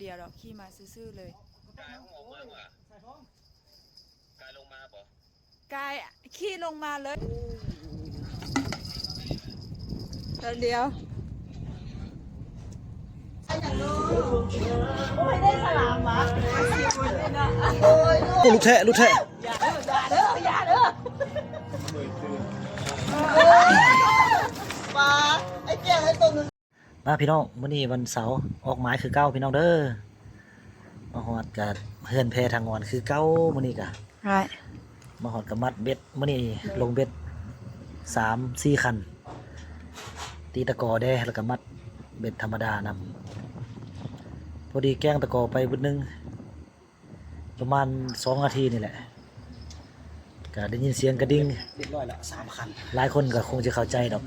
ດຽວດອກ ຂີ່ມາຊື່ໆເລີຍ. ກາຍ ກາຍລົງມາບໍ່? ກາຍຂີ່ລົງມາເລີຍ. ແປັບດຽວ. ໂອ້ຍ ໄດ້ສະຫຼາມຫວາ? ໂອ້ຍ ລູກແທະ ລູກແທະ. ຢ່າເດີ ຢ່າເດີ ຢ່າເດີ. ປາ ໄອ້ແກ້ວ ໄອ້ໂຕໜຶ່ງ. ມາພີ່ນ້ອງ ມື້ນີ້ວັນເສົາ ອອກໝາຍຄືເກົ່າພີ່ນ້ອງເດີ. ມາຮອດກະເຮືອນແພທາງງອນຄືເກົ່າ ມື້ນີ້ກະ ມາຮອດກະມັດເບັດ. ມື້ນີ້ລົງເບັດສາມສີ່ຄັນ ຕີຕະກໍແດ່ ແລ້ວກະມັດເບັດທຳມະດານຳ. ພໍດີແກ້ງຕະກໍໄປບຶດໜຶ່ງ ປະມານສອງນາທີນີ້ແຫຼະ ກະໄດ້ຍິນສຽງກະດິ່ງ ຮຽບຮ້ອຍລະ ສາມຄັນ. ຫຼາຍຄົນກະຄົງຈະເຂົ້າໃຈດອກ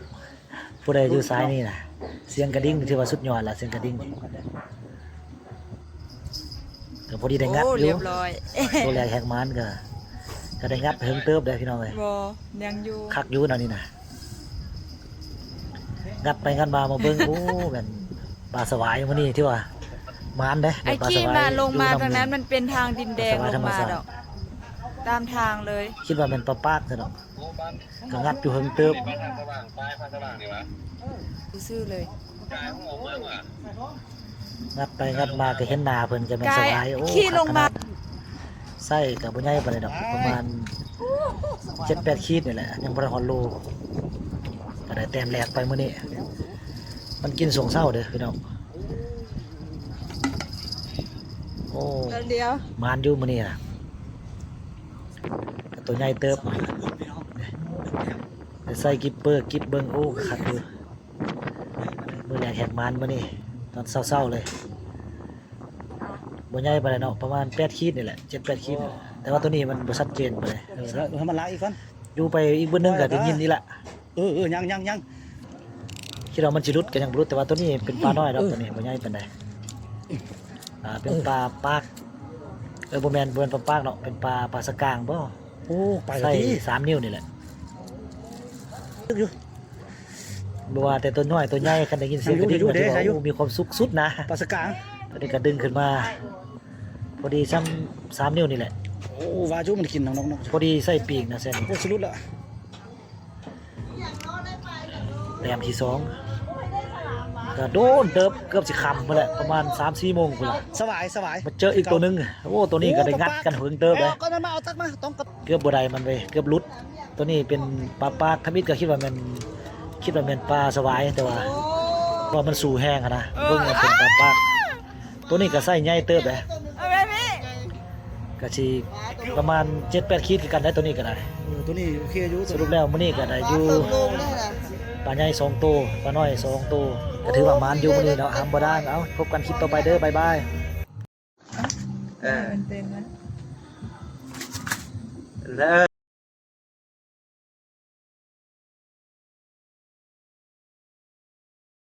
ຜູ້ໃດຢູ່ສາຍນີ້ນະ. ສຽງກະດິ່ງນີ້ຖືວ່າສຸດຍອດລະ ສຽງກະດິ່ງ. ກະພໍດີໄດ້ງັດຢູ່ ໂຕແລກແຫກໝານ ກະ ກະໄດ້ງັດເຫິງເຕີບເດ້ພີ່ນ້ອງເອີຍ. ບໍ່ ຍັງຢູ່ ຄັກຢູ່ແນວນີ້ນະ. ງັດໄປງັດມາ ມາເບິ່ງ ໂອ້ ແມ່ນປາສະຫວາຍມື້ນີ້ ຖືວ່າໝານເດ້. ໄອ້ຂີ່ມາລົງມາທາງນັ້ນ ມັນເປັນທາງດິນແດງລົງມາດອກ ຕາມທາງເລີຍ. ຄິດວ່າແມ່ນປາປາກຊະດອກ ກະງັດຢູ່ເຫິງເຕີບ ຊື່ໆເລີຍ. ງັດໄປງັດມາກະເຫັນໜ້າເພິ່ນ ກະແມ່ນສະຫວາຍ. ໂອ້ ຂີ່ລົງມາ ໄຊກະບໍ່ໃຫຍ່ປານໃດດອກ ປະມານເຈັດແປດຂີດນີ້ແຫຼະ ຍັງບໍ່ໄດ້ຮອດໂລ. ກະໄດ້ແຕ້ມແລກໄປມື້ນີ້ ມັນກິນຊ່ວງເຊົ້າເດີ້ພີ່ນ້ອງ. ໂອ້ ແປັບດຽວ ໝານຢູ່ມື້ນີ້ນະ ກະໂຕໃຫຍ່ເຕີບ. ໄດ້ໃສ່ກິບເປີກິບເບິ່ງ ໂອ້ ກະຄັກຢູ່. ມື້ແລກແຫກໝານມື້ນີ້ ຕອນເຊົ້າໆເລີຍ. ບໍ່ໃຫຍ່ປານໃດເນາະ ປະມານແປດຂີດນີ້ແຫຼະ ເຈັດແປດຂີດ. ແຕ່ວ່າໂຕນີ້ມັນບໍ່ຊັດເຈນປານໃດ. ເອີ ໃຫ້ມັນຫຼາຍອີກກ່ອນ ຢູ່ໄປອີກບຶດໜຶ່ງກະໄດ້ຍິນອີກລະ. ເອີໆ ຍັງໆ ຄິດວ່າມັນຊິຫຼຸດກະຍັງບໍ່ຫຼຸດ. ແຕ່ວ່າໂຕນີ້ເປັນປານ້ອຍດອກ ເອີ ໂຕນີ້ບໍ່ໃຫຍ່ປານໃດ. ອ່າ ເປັນປາປາກ ເອີ ບໍ່ແມ່ນ ບໍ່ແມ່ນປາປາກເນາະ ເປັນປາ ປາສະກາງບໍ່? ໂອ້ ໄປ ໃສ່ ສາມນິ້ວນີ້ແຫຼະ ຖືກຢູ່. ບໍ່ວ່າແຕ່ໂຕນ້ອຍໂຕໃຫຍ່ ຄັນໄດ້ຍິນສຽງກະດິ່ງກະຖືວ່າ ໂອ້ ມີຄວາມສຸກສຸດນະ ປາສະກາງ. ໂຕນີ້ກະດຶງຂຶ້ນມາ ພໍດີຊ່ຳສາມນິ້ວນີ້ແຫຼະ. ໂອ້ ວ່າຢູ່ມັນກິນນອກໆ ພໍດີໃສ່ປີກນະແຊນ. ໂອ້ ສຸດລະ ແຕ້ມທີສອງ ກະໂດນເຕີບ ເກືອບຊິຄ່ຳພຸ້ນແຫຼະ ປະມານສາມສີ່ໂມງພຸ້ນລະ. ສະຫວາຍ ສະຫວາຍ ມາເຈີອີກໂຕໜຶ່ງ. ໂອ້ ໂຕນີ້ກະໄດ້ງັດກັນເຫິງເຕີບເດ້. ເກືອບບໍ່ໄດ້ມັນເວີຍ ເກືອບຫຼຸດ. ໂຕນີ້ເປັນປາປາກ ທຳອິດກະຄິດວ່າແມ່ນ ຄິດວ່າແມ່ນປາສະຫວາຍ ແຕ່ວ່າ ເພາະວ່າມັນສູ້ແຮງຫັ້ນນະ. ເບິ່ງເປັນປາປາກ. ໂຕນີ້ກະໄຊໃຫຍ່ເຕີບເດ້ ກະຊິປະມານເຈັດແປດຂີດຄືກັນໄດ໋ ໂຕນີ້ກະໄດ້. ເອີ ໂຕນີ້ໂອເຄຢູ່. ສະຫຼຸບແລ້ວມື້ນີ້ກະໄດ້ຢູ່ ປາໃຫຍ່ສອງໂຕ ປານ້ອຍສອງໂຕ ກະຖືວ່າໝານຢູ່ມື້ນີ້ເນາະ ຫຳບໍ່ດ້າງ. ເອົາ ພົບກັນຄລິບຕໍ່ໄປເດີ້ ບາຍບາຍ. ເອີ ມັນເຕັມນະ ເອີ